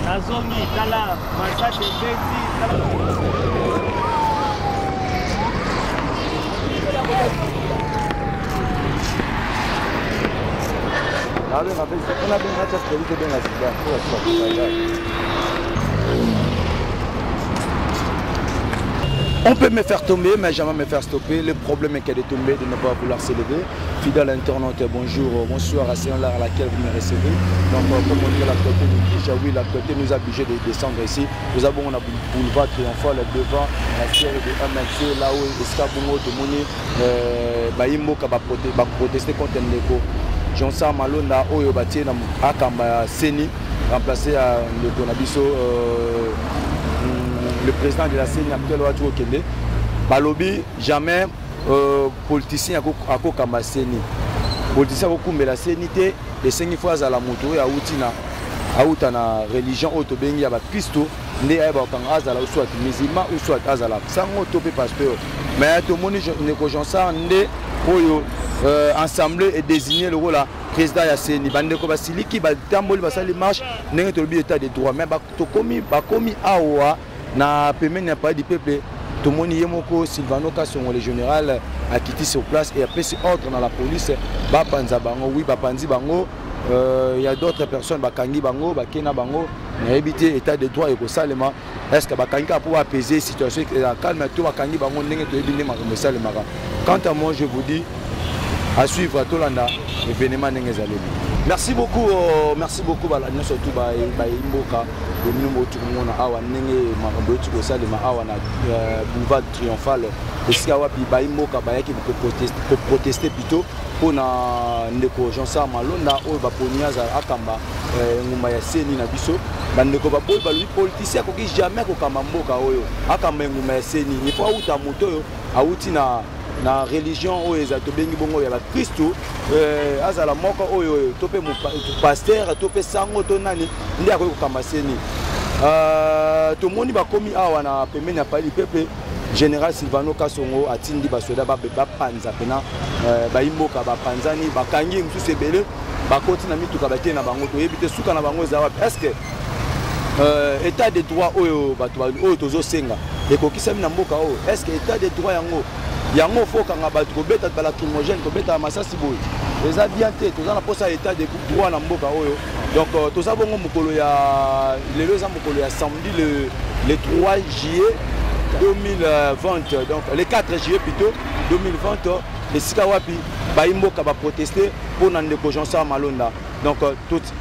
Nazongi tala masasi ebeti. On peut me faire tomber, mais jamais me faire stopper. Le problème est qu'elle est tombée, de ne pas vouloir s'élever. Fidèle internaute, bonjour, bonsoir à celle à laquelle vous me recevez. Donc, comme on dit, l'actualité nous dit, oui, l'actualité nous a obligés de descendre ici. Nous avons un boulevard triomphal devant la série de MLC, là où Escabongo, Tomoni, bayi mboka baproteste contre ndeko Johnson Malonda oyo batie na akamba ya CENI remplacé ya ndeko na biso le président de la CENI actuel wati okende balobi jamais politicien akokamba CENI, politicien akokumbela CENI te. Esengi fo azala moto oyo awuti na auta na religion oyo tobengi ya bakristo nde ayeba kokanga, azala soit musulman ou soit azala sango to mpe pasteur. Mais tomoni ndeko Johnson nde oyo assemblée edésigné lokola président ya CENI. Bandeko basiliki, batamboli, basali marche ndenge tolobi état de droit. Mais tokomi, bakomi awa na pembeni ya Palais du Peuple, tomoni ye moko Silvano Kasongo le général akiti sur place et apesi ordre na la police bapanza bango. Oui, bapanzi bango. Y a d'autres personnes bakangi bango, bakei na bango. Nayebi te état de droit ekosalema. Est ce que bakangi kaka mpo baapaiser situation eza calme to bakangi bango ndenge toyebi nde makambo esalemaka? Quant à moi, je vous dis à suivre, tolanda événement ndenge ezaleli. Merci beaucoup, merci beaucoup. Bala nyonso tu bayimboka bomino bouti komona awa ndenge makambo euti kosalema awa na boulevard triomphal, esika wapi bayimboka bayaki koprotester plutôt mpona ndeko Jean-Sar Malonda oyo baponi azala akamba engumba ya CENI na biso. Bandeko baboyi, balobi politicien akoki jamais kokamba mboka oyo, akamba engumba ya CENI. Il faut auta moto oyo awuti na religion oyo eza tobengi bongo ya bakristu, azala moko oyo to mpe pasteur to mpe sango to nani nde akoki kokamba CENI. Tomoni bakomi awa na pembeni ya Palais du Peuple, général Silvano Kasongo atindi basoda bapanza mpena bayimboka. Bapanzani, bakangi mosusu ebele, bakoti na mituka, bakei na bango. Toyebi te suka na bango eza wapi. Est ce que état de droit oyo bato oyo tozosenga ekokisami na mboka oyo? Est ce que état de droit yango fo okanga bato, kobeta balacrymogène, kobeta masasi boye eza bien te? Toza na mposa ya état de droit na mboka oyo. Donc toza bongo mokolo ya lelo, eza mokolo ya samedi le 3 juillet 2020, donc le 4 juillet plutôt 2020, esika wapi bayimboka baproteste mpo na ndeko Jean-Sar Malonda. Donc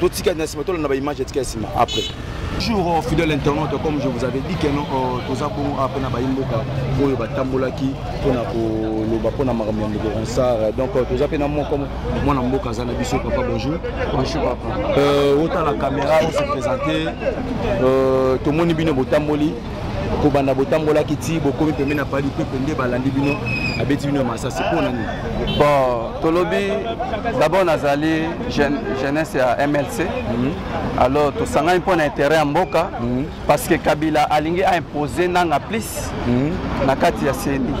totika na nsima, tolanda baimage etika ya nsima après. Bonjour fidèle internaute, comme je vous avais dit que non, toza bongo ape na bayimboka oyo batambolaki mpona koloba mpona makambo ya ndeko Ronsard. Donc toza mpe na moko mwana mboka aza na biso. Papa, bonjour. Bonjour papa. Otala caméra, ose présente. Tomoni bino botamboli, kobanda botambolaki ti bokomi pembeni na Palais du Peuple nde balandi bino, abeti bino ya masasi. Mpo na nini? Bon, tolobi d'abord nazali jeunesse ya MLC. Alors tosangani mpo na intérêt ya mboka, parce que Kabila alingi aimpose nanga plus na kati ya CENI.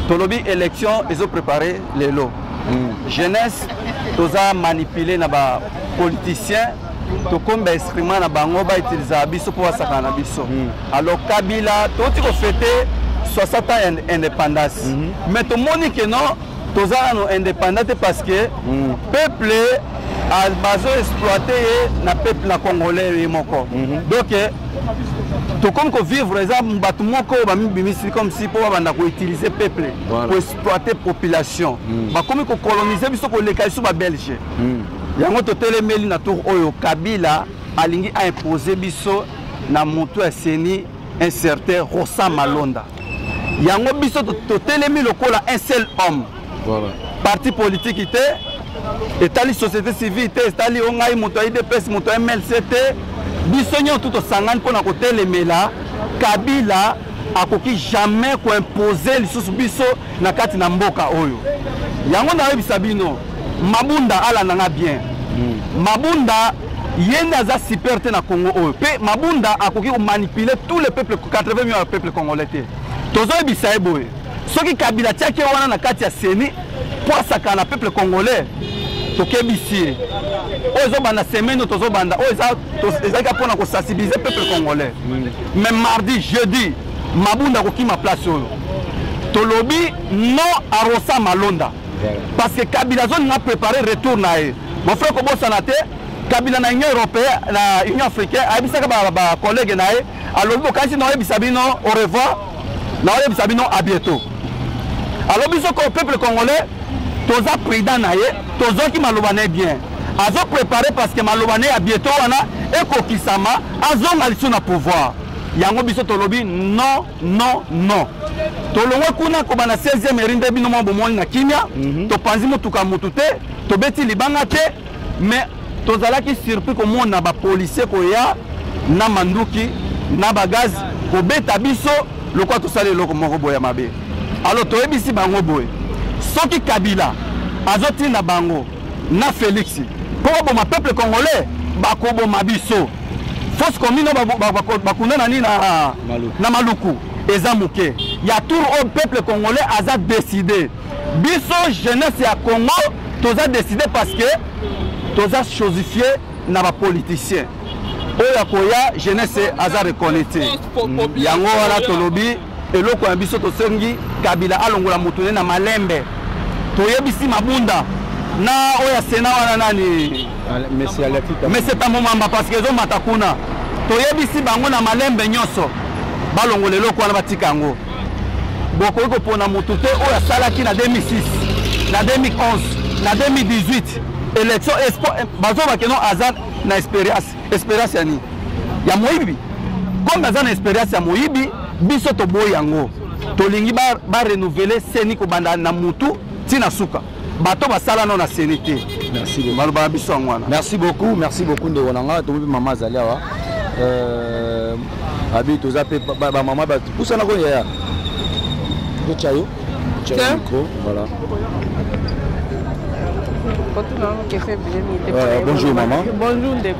Tolobi élection ezoprépare lelo. Jeunesse toza manipulé na bapoliticien. Tokomi bainstrument na bango, bautilisaka biso mpo basakana na biso. Alors Kabila, touti kofêter 60 ans ya indépendance, mais tomoni ke non, toza nano indépendant te, parce que peuple bazo exploite ye na peuple na congolais ye moko. Donc tokomi kovivre, eza bato moko oyo bamibimisi comme si mpo babanda koutiliser peuple, koexploite population. Bakomi kocoloniser biso koleka biso babelge. Yango totelemeli na tour oyo. Kabila alingi aimpose biso na motu ya CENI un certain Ronsard Malonda. Yango biso totelemi lokola un seul homme. Parti politique te, etali société civile te, etali o ngai moto ya UDPS, moto ya MLC te, biso nyonso tosangani mpona kotelemela Kabila. Akoki jamais koimpose lisusu biso na kati na mboka oyo. Yango nayebisa bino, Mabunda alandanga bien. Mabunda ye nde aza super te na Congo oyo, mpe Mabunda akoki komanipuler tous les peuples, 80 millions ya peuple congolais te. Tozoyebisa ye boye: soki Kabila atiaki ye wana na kati ya CENI mpo asakana na peuple congolais, tokebisi ye. Oyo ezobanda semaine oyo tozobanda oyo, ezalaki mpona kosensibiliser peuple congolais. Mais mardi, jeudi, Mabunda akokima place oyo. Tolobi non à Ronsard Malonda, parce que Kabila azolinga préparer retour na ye. Mon frère, kobosana te, Kabila na Union européenne, na Union africaine, ayebisaka bacollègue na ye, alobi: "Bokanisi naoyebisa bino au revoir, naoyebisa bino à bientôt." Alobi soko peuple congolais toza prudent na ye, tozwaki maloba na ye bien. Azoprépare parce que maloba na ye ya bientôt wana ekokisama, azonga lisusu na pouvoir. Yango biso tolobi non, non, non. Tolongwe kuna kobanda 16e eri nde bino mwa bomoni na kimia. Topanzi motuka motu te, tobeti libanga te, mais tozalaki surpris komona bapolicier koya na manduki na bagaz kobeta biso lokola tosali eloko moko boye ya mabe. Alors toyebisi bango boye: soki Kabila azotinda bango na Félix mpo baboma peuple congolais, bakoboma biso. Fosse commune oyo bakunda na nini na Maluku eza moke ya tour oyo. Peuple congolais aza décidé. Biso jeunesse ya Congo toza décidé, parce que toza chosifié na bapoliticien oyo akoya. Jeunesse aza reconnaître. Yango wana tolobi eloko ya biso, tosengi Kabila alongola motu ne na malembe. Toyebisi Mabunda na oyo ya Sénat wana, nani, Monsieur Tamomamba, parce que ezomata kuna. Toyebisi bango na malembe nyonso balongola eloko wana, batika yango. Bokoki kopona motu te oyo asalaki na 2006, na 2011, na 2018 élection. Bazobake no aza na expérience. Expérience ya nini? Ya moyibi. Comme aza na expérience ya moyibi, biso toboyi yango. Tolingi barenouveler CENI kobanda na mutu ntina suka, bato basala no na CENI te. Maloba na biso yango wana. Merci beaucoup, merci beaucoup, ndeko na nga. Tomobi mama azali awa. Abi toza mpe bamama bato pusana ko yaya, totya yo, totya yo micro, voilà. Bonjour maman. Bonjour ndeko.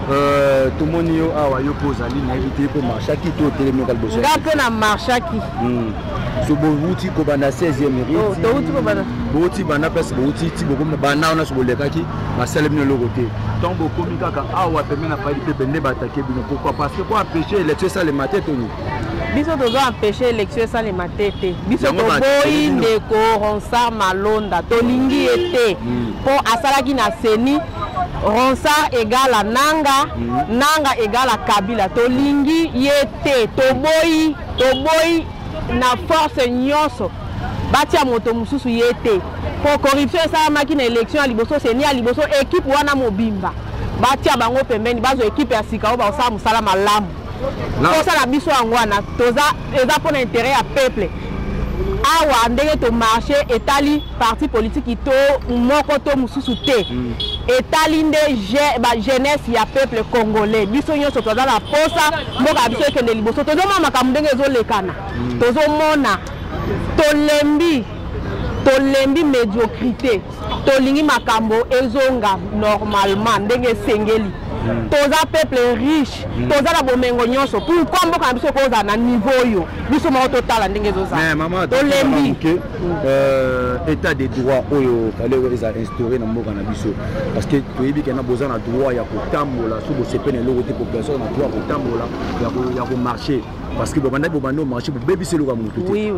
Tomoni yo awa, yo mpo ozali, nayebi te mpo marchaki to otelemi yoka liboso. Nga mpe na marchaki. So bowuti kobanda 16e? Towuti kobanda. Bowuti banda place, bowuti ti bokomi banda wana, so bolekaki, basali bino eloko te. Ntango bokomi kaka awa pembe na Palais Pepe nde baatake bino. Pourquoi? Parce que po empêcher élection esalema te, toni? Biso toza empêcher élection esalema te te. Biso toboyi ndeko Ronsard Malonda, tolingi ye te mpo asalaki na CENI. Ronsard égale Nanga, Nanga égale Kabila. Tolingi ye te, toboyi, toboyi na force nyonso. Batia moto mosusu, ye te, mpo corruption esalamaki na élection ya liboso, CENI ya liboso. Équipe wana mobimba batia bango pembeni, bazwa équipe ya sika oyo bakosala mosala malamu. Kosala biso yango wana toza, eza mpona intérêt ya peuple. Awa ndenge tomarche, etali parti politique to moko to mosusu te. Etali nde bajeunesse ya peuple congolais. Biso nyonso toza na posa mboka ya biso ekende liboso. Tozomona makambo ndenge ezolekana. Tozomona, tolembi, tolembi médiocrité. Tolingi makambo ezonga normalement ndenge esengeli. Toza peuple riche, toza na bomengo nyonso. Pourquoi mboka na biso ekozala na niveau oyo? Biso moko totala ndenge ezozala, tolembi. État de droit oyo fallait eza instauré na mboka na biso, parce que toyebi kena boza na droit ya kotambola. So bosepene eloko te, population na droit ya kotambola, ya komarcher, parce que bobandaki, bobandi omarcher, bobebisi eloko ya motu te.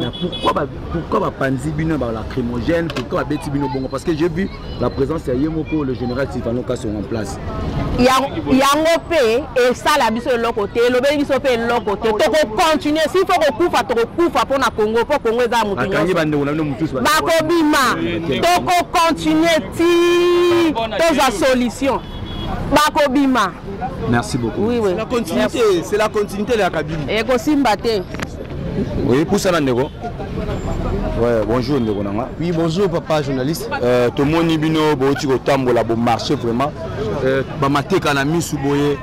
Pourquoi bapanzi bino balacrymogène? Pourquoi babeti bino bongo? Parce que j'ai vu la présence ya ye moko, le général Silvano Kasongo, en place. Yango mpe esala biso eloko te, elobeli biso mpe eloko te. Tokocontinuer. S'il faut kokufa, tokokufa mpo na Congo, mpo Congo eza ya motu. Akangi bandeko na bino mosusu. Bakobima. Tokocontinuer ti tozwa solution. Bakobima. Merci beaucoup. Oui. La continuité, c'est la continuité de la Kabila. Ekosimba te. Oui, pusana ndeko. Ouais, bonjour ndeko na nga. Oui, bonjour papa journaliste. Tomoni bino bouti kotambola, bomarcher vraiment, bamateka na misu boye,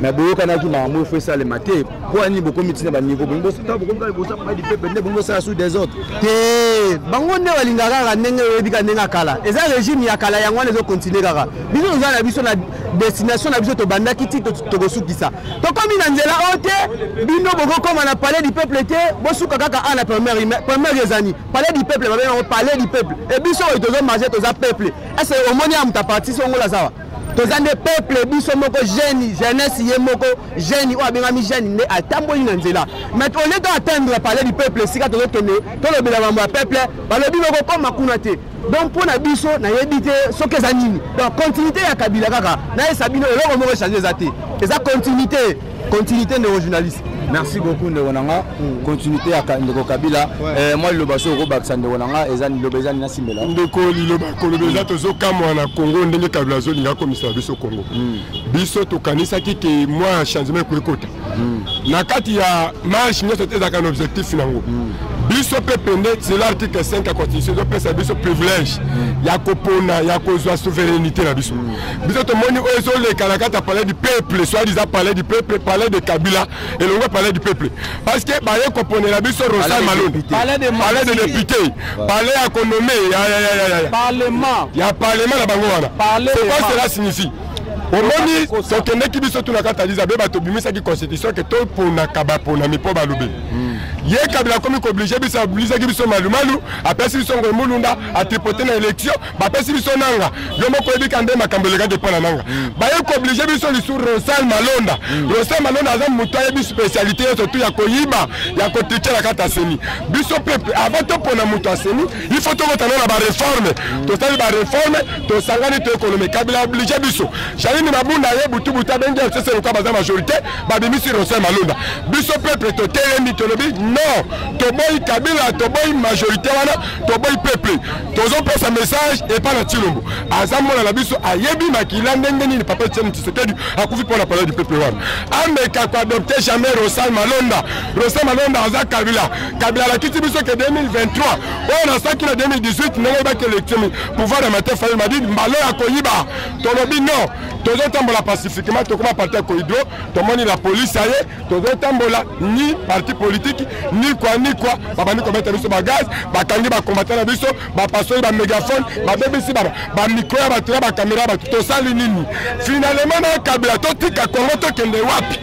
mais boyokanaki makambo efo esalema te. Mpo ani bokomi ntina baniveau bokomi kaka liboso du peuple nde bongo bosala sous des autres? Te, bango nde balingaka kaka ndenge oyebi ka ndenge ya kala. Eza régime ya kala, yango wana ezocontinuer kaka. Biso toza na biso na destination na biso, tobandaki ti tokosukisa. Tokomi na nzela oyo te, bino bokokóma na palais du peuple te. Bosuka kaka a na première. Première ezani palais du peuple, babengango palais du peuple. E biso oyo tozomarcher, toza peuple. Ese omoni ya moto aparti songola sawa, toza nde peuple, biso moko jeune, jeunesse ye moko jeune oyo abengami jeune nde atamboli na nzela. Mais au lieu to atteindre palais du peuple, esika tozokende tolobela mambo ya peuple, balobi bokokóma kuna te. Donc mpo na biso, nayebi te soki eza nini. Donc continuité ya Kabila kaka. Nayesa bino, eloko moko echanger eza te, eza continuité, continuité, ndeko journaliste. Merci beaucoup ndeko na nga. Continuité ya ndeko Kabila. Mwa liloba so okobakisa, ndeko na nga, eza liloba eza nini nasimbela? Ndeko, liloba koloba eza, tozokamwa na Congo ndenge Kabila azolinga akomisa biso Congo. Biso tokanisaki ke mwa changement ekoki kota na kati ya marche nyonso te, ezalaka na objectif nango. Biso mpe pende selon article 5 ya constitution ezopesa biso privilège ya kopona, ya kozwa souveraineté na biso. Biso tomoni oyo ezoleka na kati ya palais du peuple, soit disant palais du peuple, palais de Kabila elongo palais du peuple, parce que baye koponela biso Ronsard Malonda, palais de député, palais ya konommer ya parlement na bango wana. C'est quoi cela signifie? Omoni, tokendeki biso tuna kati Addis Abeba, tobimisaki constitution ke toponaka baponami mpo balobi ye Kabila akomi koobliger biso. Aobligaki biso malumalu, apesi biso Ngoy Mulunda, atripoter na élection, bapesi biso Nanga. Yo moko oyebika nde makambo elekaki mpo na Nanga. Baye koobliger biso lisu Ronsard Malonda. Ronsard Malonda aza moto ayebi spécialité nyonso tu ya koyiba, ya kotricher na kati ya CENI. Biso peuple, avant topona moto ya CENI, il faut tokotana na baréforme. Tosali baréforme, tosangani, toéconomie. Kabila oblige biso Jeanine Mabunda ye butubutu abengi FCC lokola baza majorité, babimisi Ronsard Malonda. Biso peuple totelemi, tolobi non, toboyi Kabila, toboyi majorité wana, toboyi peuple. Tozopesa message epai na Tshilombo, aza mwana na biso, ayebi makila ndenge nini papa Etienne Tshisekedi akufi mpo na palais du peuple wana. Ameka koadopter jamais Ronsard Malonda. Ronsard Malonda aza Kabila. Kabila alakisi biso ke 2023 oyo nasalaki na 2018, ndenge oyebaki élection, pouvoir ya Martin Fayulu Madidi, mbalo ya koyiba. Tolobi non, tozotambola pacifiquement. Tokoma parti ya kohydro, tomoni la police aye. Tozotambola, ni parti politique ni kwa ni kwa, babandi kobeta biso bagaz, bakangi bacombattants na biso, bapasoli bamégaphone, babebisi bamicro ya bato na bacaméra ya bato. Tosali nini finalement na Kabila? Totika Kongo, tokende wapi?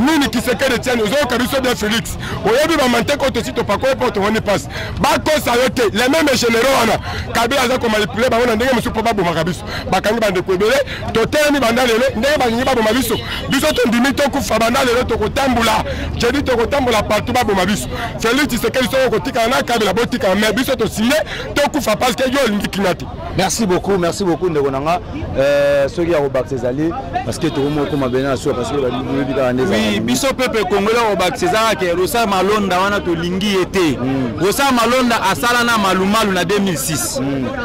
Nini Tshisekedi tiani ozoyoka biso bien? Félix, oyebi bamanteke oyo tosi topakoli mpo tomoni mpasi. Bakosa yo te, les mêmes généraux wana Kabila aza komanipuler bango na ndenge mosusu mpo babomaka biso. Bakangi bandeko ebele. Totelemi banda lelo, ndenge balingi baboma biso, biso tondimi tokufa. Banda lelo tokotambola, jeudi tokotambola partout, baboma biso. Félix Tshisekedi, soki okotikala na Kabila, botikala, mais biso tosigner tokufa, parce que yo olingi kimia te. Merci beaucoup, merci beaucoup ndeko na nga. Soki ya kobakisa ezali, parce que tokomi okoma bene na suka, parce que bayebi kaka nde. Oui, biso peuple congolais, kobakisa eza kaka Ronsard Malonda wana, tolingi ye te. Ronsard Malonda asala na Malumalu na 2006.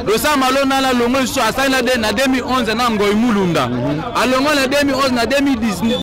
Ronsard Malonda na longo lisusu asali na 2011 na Ngoy Mulunda, alongo na 2011 na 2019.